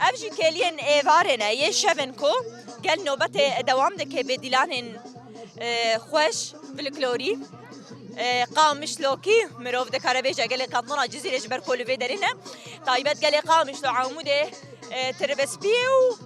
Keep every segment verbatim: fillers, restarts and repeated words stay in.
Ev jî kêliyên êvarê ne, yê şev in ku gel nobetê dewam dike bi dîlanên, e, xweş, folklorî, e, qamişlokî mirov dikare bêje gelê kantona Cizîrê ji ber ku li vê derê ne. Taybet gelê Qamişlo, Amûdê, e, Tiribespiyê û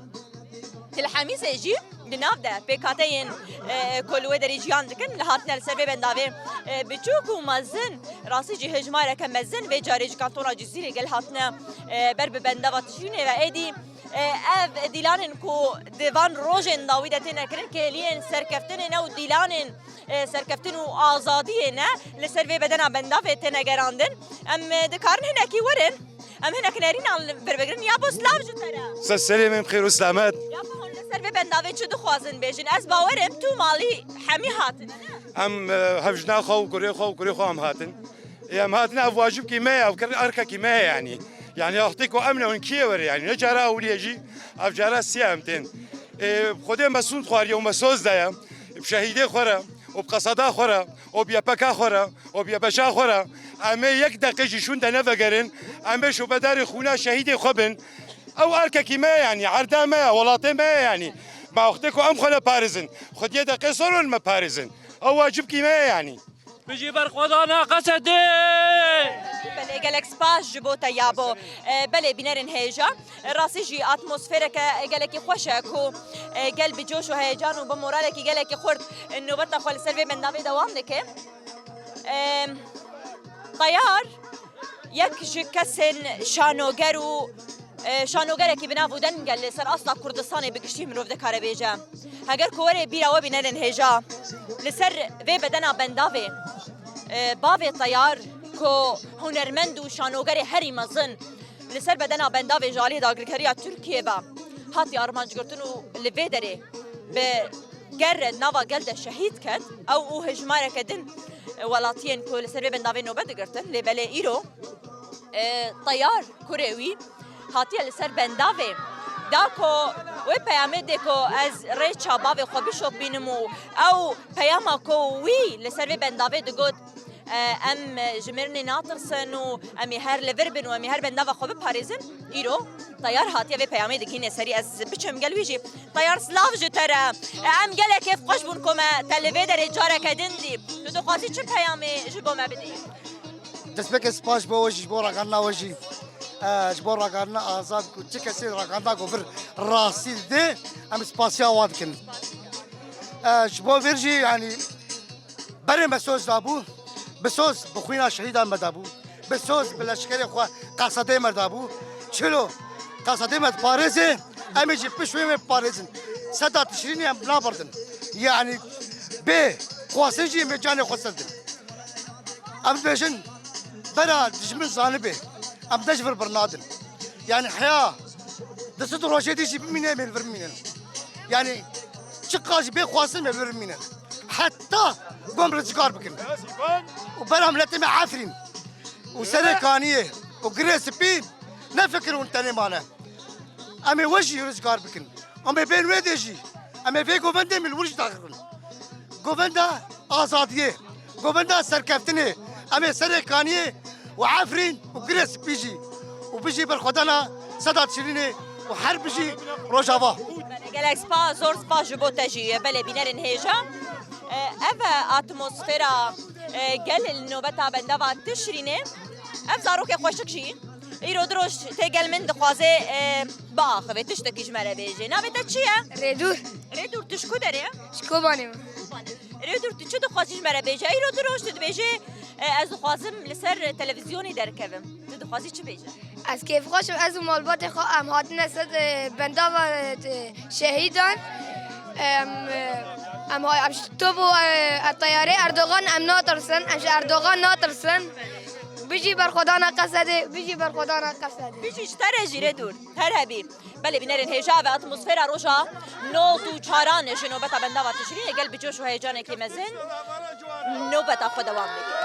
Tilhemîsê jî di nav de pêkhateyên, e, ku li wê derê jiyan dikin, li hatine li ser vê bendavê, e, biçûk û mezin, rastî jî hejmareke mezin vê carê ji kantona Cizîrê gel hatine, e, ber bi bendava Tişrînê ve êdî, e, ev dîlanên ku di van rojên dawî de têne kirin, kêliyên serkeftinê ne û dîlanên, e, serkeftin û azadiyê ne, li ser vê bedena bendavê têne gerandin. Em, e, dikarin hinekî werin. Em hinek nerînan li vir bigrin. Ya bo silav ji te re. Ser serê me, em xêr û selamet. Ya bo hûn li ser vê bendavê çi dixwazin bêjin? Ez bawer im tu malî hemî hatine, ne? Em, e, hevjina xwe û kurê xwe û kurê xwe em hatin. Ê, em hatine, ev wacibkî me ye, ev kir-, erkekî me ye yanî. Yanî wextê ku em ne hûn kî ye were yanî? Ne cara ewilî ye jî, ev cara sê ye em tên. Ê, Xwedê me sûnd xwariye û me soz daye. Bi şehîdê xwe re û bi qeseda xwe re û bi Y P K xwe re û bi Y P Ş xwe re, em ê yek deqe jî şûnde nevegerin, em ê şobedarê xûna şehîdê xwe bin. Ew erkekî me ye yanî, erda me ye, welatê me ye yanî. Ma wextê ku em xwe neparêzin, xwediyê deqê soron me parêzin. Ew wacibkî me ye yanî. Bijî berxwedana Qesedê! Belê, gelek spas ji bo te yabo. E, belê, bînerên hêja. E, rastî jî atmosfereke gelekî xweş e ku, e, gel bi coş û heyecan û bi moralekî gelekî xurt, e, nobeta xwe li ser vê bendavê dewam dike. Em, Teyar yek ji kesên şanoger û, e, şanogerekî bi nav û deng e li ser asta Kurdistanê bi giştî mirov dikare bêje. Heger ku were bîra we bînerên hêja, li ser vê bedena bendavê, e, bavê Teyar ku hunermend û şanogerê herî mezin li ser bedena bendavê ji aliyê dagirkeriya Tirkiyê ve hatiye armancgirtin û li vê derê bi ger nava gel de şehîd ket, ew û hejmareke din welatiyên ku li ser vê bendavê nobe digirtin, lê belê îro, e, Teyar kurê wî hatiye li ser bendavê da ku wê peyamê dê ku ez rêça bavê xwe bişopînim û ew peyama ku wî li ser vê bendavê digot, e, em ji mirinê natirsin û em ê her li vir bin û em ê her bendava xwe biparêzin. Îro Teyar hatiye vê peyamê digihîne serî, ez biçim gel wî jî. Teyar, silav ji te re. E, em gelek kêfxweş bûn ku me te li vê derê careke din dî. Tu dixwazî çi peyamê ji bo me bidî? Destpêkê spas ji bo we jî, ji bo ragihandina we jî. E, ji bo ragihandina azad ku çi kesê ragihandina ku vir rastî didê, em spasiya wan dikin. E, ji bo vir jî, yanî, berê me soz dabû, bi soz bi xwîna şehîdan me dabû, bi soz bi leşkerê xwe Qesedê me dabû. Çilo Qesedê me diparêze, em ê jî pişt wê me biparêzin. Seda Tişrînê em nabirdin. Yanî bê xwestin jî em ê canê xwe serdin. Em dibêjin, bera dijmin zanibe, em dej vir birnadin. Yanî heya di sed rojê dî jî bimîne, em ê li vir bimînin. Yanî çiqas jî bê xwestin, em ê li vir bimînin. Heta ku em rizgar bikin. Û bera miletê me Efrîn û Serê Kaniyê û Girê Spî, nefikir hûn tenê mane. Em ê we jî rizgar bikin. Em ê bên wê dê jî. Em ê vê govendê min li wir jî daxivin. Govenda azadiyê, govenda serkeftinê. Em ê Serê Kaniyê û Efrîn û Girê Spî jî. Û bijî berxwedana Sedat Şirînê û her bijî Rojava. Gelek spas, zor spas ji bo te jî. Belê, bînerên hêja. E, ev atmosfera, e, gel li nobeta bendava Tişrînê. Ev zarokê xweşik jî. Îro du roj tê gel min dixwaze, e, biaxive, tiştekî ji me re bêje. Navê te çi ye? Rêdûr. Rêdûr, tu ji ku derê ye? Ji Kobanê me. Rêdûr, tu çi dixwazî ji me re bêje? Îro du roj tu dibêje, e, ez dixwazim li ser televîzyonê derkevim. Tu dixwazî çi bêje? Ez kêfxweş im, ez û malbatê xwe em hatine ser, e, bendava, e, şehîdan. Em, e, em ha-, em ji topo, e, e, teyarê Erdogan em natirsin, em ji Erdogan natirsin. Bijî berxwedana Qesedê, bijî berxwedana Qesedê. Bijî ji te re jî Rêdûr, her hebî. Belê bînerên hêja ve atmosfera roja nod û çaran ji nobeta bendava Tişrînê gel bi coş û heyecanekî mezin nobeta xwe dewam dike.